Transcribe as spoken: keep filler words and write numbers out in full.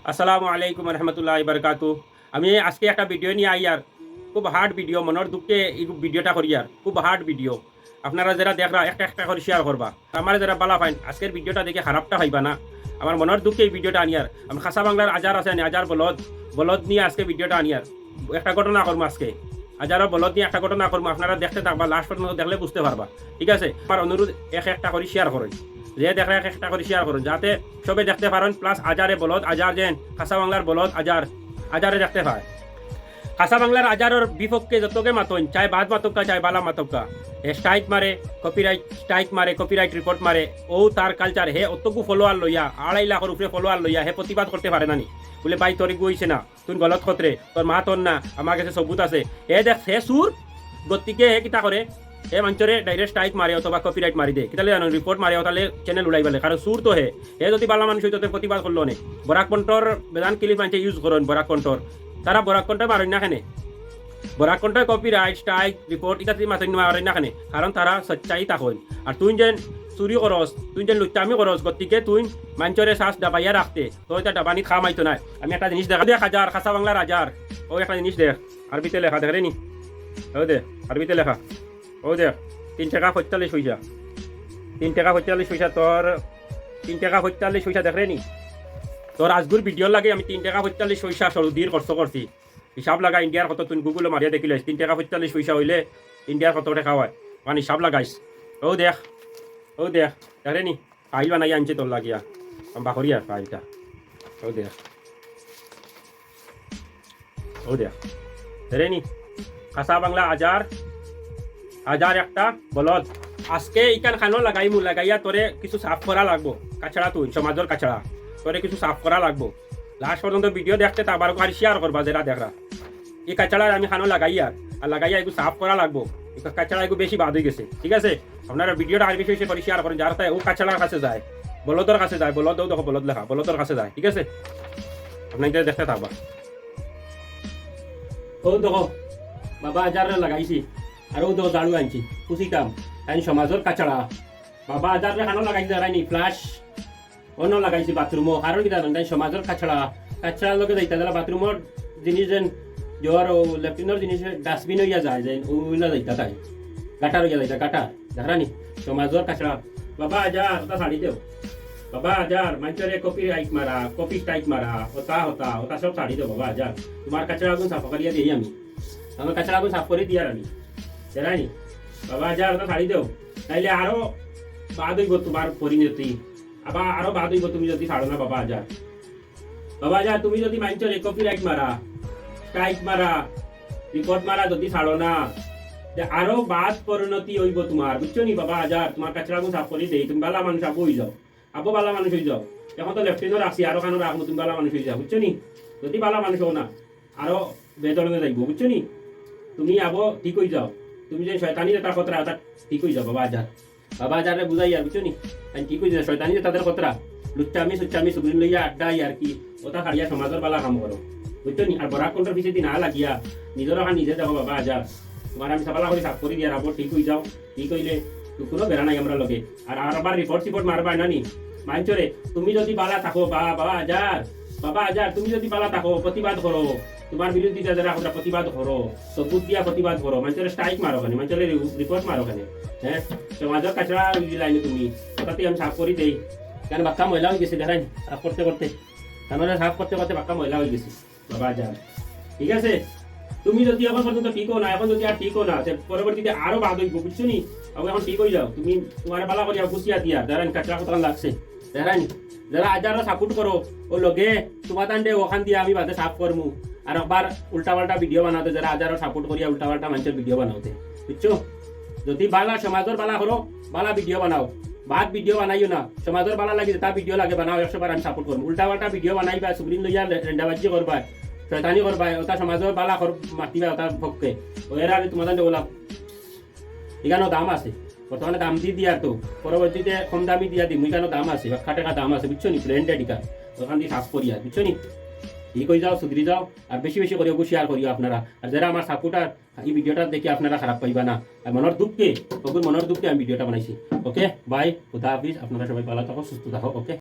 আসসালামু আলাইকুম রহমতুল্লাহ বারকাতু। আমি আজকে একটা ভিডিও নিয়া আইয়ার, খুব হার্ড ভিডিও, মনর দুঃখে এই ভিডিওটা করিয়ার, খুব হার্ড ভিডিও। আপনারা যেরা দেখরা একটা একটা করি শেয়ার করবা, আমারে যেরা বালা পাইন, আজকের ভিডিওটা দেখি খারাপটা পাইবা না। আমার মনর দুঃখে এই ভিডিওটা আনিয়ার। আমি খাসা বাংলার আজার আছে নি, আজার বলদ, বলদ নিয়া আজকে ভিডিওটা আনিয়ার। একটা ঘটনা করমু আজকে, আজারও বলদ নিয়া একটা ঘটনা করমু। আপনারা দেখতে থাকবা, লাস্ট পর্যন্ত দেখলে বুঝতে পারবা, ঠিক আছে? আমার অনুরোধ, এক একটা করি শেয়ার করইন, যে দেখরা এক একটা করি শেয়ার করইন, যাতে সবে দেখতে পারইন। প্লাস আজারে বলদ, আজার যেন খাসা বাংলার বলদ, আজার, আজারে দেখতে পায়। খাসা বাংলার আজারর বিপক্ষে যতগে মাতইন, চাই বাদ মাতউক্কা, চাই বালা মাতউক্কা, এ স্ট্রাইক মারে, কপিরাইট স্ট্রাইক মারে, কপিরাইট রিপোর্ট মারে। ও তার কালচার, হে অতগু ফলোয়ার লইয়া, আড়াই লাখর উপরে ফলোয়ার লইয়া হে প্রতিবাদ করতে পারে না নি? বুলে, "ভাই, তোর ইগু অইছে না, তুই গলত খতরে, তোর মা তোর না, আমার গেছে সবুত আছে।" হে দেখ, হে সুর, গতিকে হে কিতা করে, হে মানষরে ডাইরেক্ট স্ট্রাইক মারে অথবা কপিরাইট মারি দে। কিতালে জানো, রিপোর্ট মারে, অতালে চ্যানেল উড়াই বালে, কারণ সুর তো হে। হে যদি বালা মানুষ অইতো, তে প্রতিবাদ করলো নে। বরাক কণ্ঠর বেদান ক্লিপ মানষে ইউজ করইন, বরাক কণ্ঠর, তারা বরাক কণ্ঠ মারইন না কেনে? বরাক কণ্ঠ কপিরাইট স্ট্রাইক রিপোর্ট ইতা মাতইন, মারইন না কেনে? কারণ তারা সচ্চাই থাকইন। আর তুই যেন চুরি করস, তুই যেন লুচ্চামি করস, গতিকে তুই মানষরে শ্বাস দাবাইয়া রাখতে, তো এটা দাবানিত কাম আইতো নায়। আমি একটা জিনিস দেখা দেখ, আজার, খাসা বাংলার আজার, ও একটা জিনিস দেখ, আরবিতে লেখা, দেখরে নি? ও দে, আরবিতে লেখা। ও দেখ, তিন টেকা পঁয়তাল্লিশ পয়সা, তিন টেকা পঁয়তাল্লিশ পয়সা তোর, তিন টেকা পঁয়তাল্লিশ পয়সা, দেখরে নি? তোর আজগুর ভিডিওর লাগি আমি তিন টেকা পঁয়তাল্লিশ পয়সা সৌদির খরচ করছি। হিসাব লাগা ইন্ডিয়ার কত, তুই গুগলো মারিয়া দেখিলাইস, তিন টেকা পঁয়তাল্লিশ পয়সা অইলে ইন্ডিয়ার কত টেকা অয়, মানে হিসাব লাগাইস। ও দেখ, ও দেখ, দেখরে নি? ফাইল বানাইয়া আনছি তোর লাগিয়া, আমি বাকরিয়ার ফাইলটা। ও দেখ, ও দেখ, দেখরে নি? খাসা বাংলা আজার, আজার একটা বলদ। আজকে ইখান খানো লাগাইমু, লাগাইয়া তোরে কিছু সাফ করা লাগবো। কাছড়া তুই, সমাজর কাছড়া, তোরে কিছু সাফ করা লাগবো। লাস্ট পর্যন্ত ভিডিও দেখতে তা বারো আর শেয়ার করবা যেরা দেখরা। এই কাছড়ার আমি খানো লাগাইয়ার, আর লাগাইয়া এগু সাফ করা লাগবো। এই কাছড়া এগু বেশি বাদ অইগেছে, ঠিক আছে? আপনারা ভিডিওটা আর বেশি বেশি করি শেয়ার করইন, যার তাই ও কাছড়ার কাছে যায়, বলদর কাছে যায়, বলদ, ও দেখো বলদ লেখা, বলদর কাছে যায়, ঠিক আছে? আপনারা দেখতে থাকবা। ও দেখো, বাবা আজাররে লাগাইছি, আর ও দেখো ঝাড়ু আনছি, খুশি কাম, তাই সমাজর কাছড়া। বাবা আজাররে খানো লাগাইছি, দাঁড়াইনি, ফ্লাশ অনো লাগাইছি বাথরুমো, কারণ কিতা জানো, তাই সমাজর কাছড়া, কাছড়ার লগে যাইতা, যারা বাথরুমর জিনিস যেন, জোয়ার ও লেট্রিনর জিনিস ডাস্টবিন অইয়া যায়, যেন ওগুলা যাইতা তাই, গাটার অইয়া যাইতা, গাটার, দেখরা নি? সমাজর কাছড়া। বাবা আজার, ওটা ছাড়ি দেও। বাবা আজার, মানষরে কপিরাইট মারা, কপি স্ট্রাইক মারা, ওটা, ওটা, ওটা সব ছাড়ি দেও বাবা আজার। তোমার কাছড়া আগুন সাফ করিয়া দেই আমি। আমার কাছড়া আগুন সাফ করি দিয়ার আমি। দেখরা নি? বাবা আজার, ওটা ছাড়ি দেও। তাইলে আরো বাদ অইবো তোমার পরিণতি। আবার আরো বাদ অইবো তুমি যদি ছাড়ো না বাবা আজার। বাবা আজার, তুমি যদি মানষরে কপিরাইট মারা, স্ট্রাইক মারা, রিপোর্ট মারা যদি ছাড়ো না, তে আরো বাদ পরিণতি অইবো তোমার, বুঝছো নি বাবা আজার? তোমার কাছড়া আগুন সাফ করি দেই, তুমি বালা মানুষ আবো অই যাও, আবো বালা মানুষ অই যাও। এখন তো লেট্রিনও রাখছি, আরো খানো রাখমু, তুমি বালা মানুষ অই যাও, বুঝছো নি? যদি বালা মানুষ অও না, আরো বেধরনে যাইবো, বুঝছো নি? তুমি আবো ঠিক অই যাও, তুমি যে শয়তানি যেটা খতরা, ওটা ঠিক অই যাও বাবা আজার। বাবা আজাররে বুঝাইয়ার, বুঝছো নি? তাই ঠিক অই যাও, শয়তানি যে তাদের খতরা, লুচ্চামি সুচ্চামি সুগুরিন লইয়া আড্ডা ইয়ার কি, ওটা ছাড়িয়া সমাজর বালা কাম করো, বুঝছো নি? আর বরাক কণ্ঠর পিছেদি না লাগিয়া নিজর ওখান নিজে যাও বাবা আজার। তোমার আমি সাফ করি দিয়ার, আবো ঠিক অই যাও, ঠিক অইলে তো কোনো বেড়া নাই আমরার লগে। আর আরবার রিপোর্ট সিপোর্ট মারবা না নি মানষরে। তুমি যদি বালা থাকো বা-, বাবা আজার, বাবা আজার, তুমি যদি বালা থাকো, প্রতিবাদ করো, তোমার বিরোধিতা যারা খতরা প্রতিবাদ করো, সবুত দিয়া প্রতিবাদ করো, মানষরে স্ট্রাইক মারো কেনে, মানষরে রি-, রিপোর্ট মারো কেনে, হ্যাঁ? সমাজর কাছড়া অই দিলাইনি তুমি, ওটাতে আমি সাফ করি দেই। কেন বাক্কা ময়লা অই গেছে, দেখরা নি, সাফ করতে করতে, কারণ সাফ করতে করতে বাক্কা ময়লা অই গেছে বাবা আজার, ঠিক আছে? তুমি যদি এখন পর্যন্ত ঠিক অও না, এখন যদি আর ঠিক অও না, তে পরবর্তীতে আরো বাদ অইবো, বুঝছো নি? আবো এখন ঠিক অই যাও, তুমি তোমার বালা করিয়া গুছিয়া দিয়া, দেখরা নি কাছড়া কতখান লাগছে, দেখরা নি? যারা আজারও সাপোর্ট করো, ও লগে তোমার তান্ডে ওখান দিয়া আমি বাদে সাফ করমু। আর একবার উল্টাপাল্টা ভিডিও বানাতে, যারা আজারও সাপোর্ট করিয়া উল্টাপাল্টা মানষর ভিডিও বানাওতে, বুঝছো? যদি বালা সমাজর বালা করো, বালা ভিডিও বানাও, বাদ ভিডিও বানাইও না। সমাজর বালা লাগে, যেটা ভিডিও লাগে বানাও, একশো বার আমি সাপোর্ট করমু। উল্টাপাল্টা ভিডিও বানাইবা, সুগুরিন লইয়া রে-, রেন্ডাবাজি করবা, শয়তানি করবা, ওটা সমাজর বালা কর-, মাতিবা ওটার পক্ষে। ও এরা আমি তোমার তান্ডে বললাম, ইখানো দাম আছে, বর্তমানে দাম দি দিয়ার তো, পরবর্তীতে কম দামি দিয়া দিমু, ইখানো দাম আছে, বাক্কা টেকা দাম আছে, বুঝছো নি? ব্র্যান্ডেড ইখান, ওখান দি সাফ করিয়া, বুঝছো নি? ঠিক অই যাও, সুধরি যাও, আর বেশি বেশি করিয়া শেয়ার করিও আপনারা। আর যারা আমার সাপোর্টার, এই ভিডিওটা দেখি আপনারা খারাপ পাইবা না, আর মনর দুঃখে, ওগুর মনর দুঃখে আমি ভিডিওটা বানাইছি। ওকে, বাই, খুদা হাফিজ, আপনারা সবাই ভালো থাকো, সুস্থ থাকো। ওকে।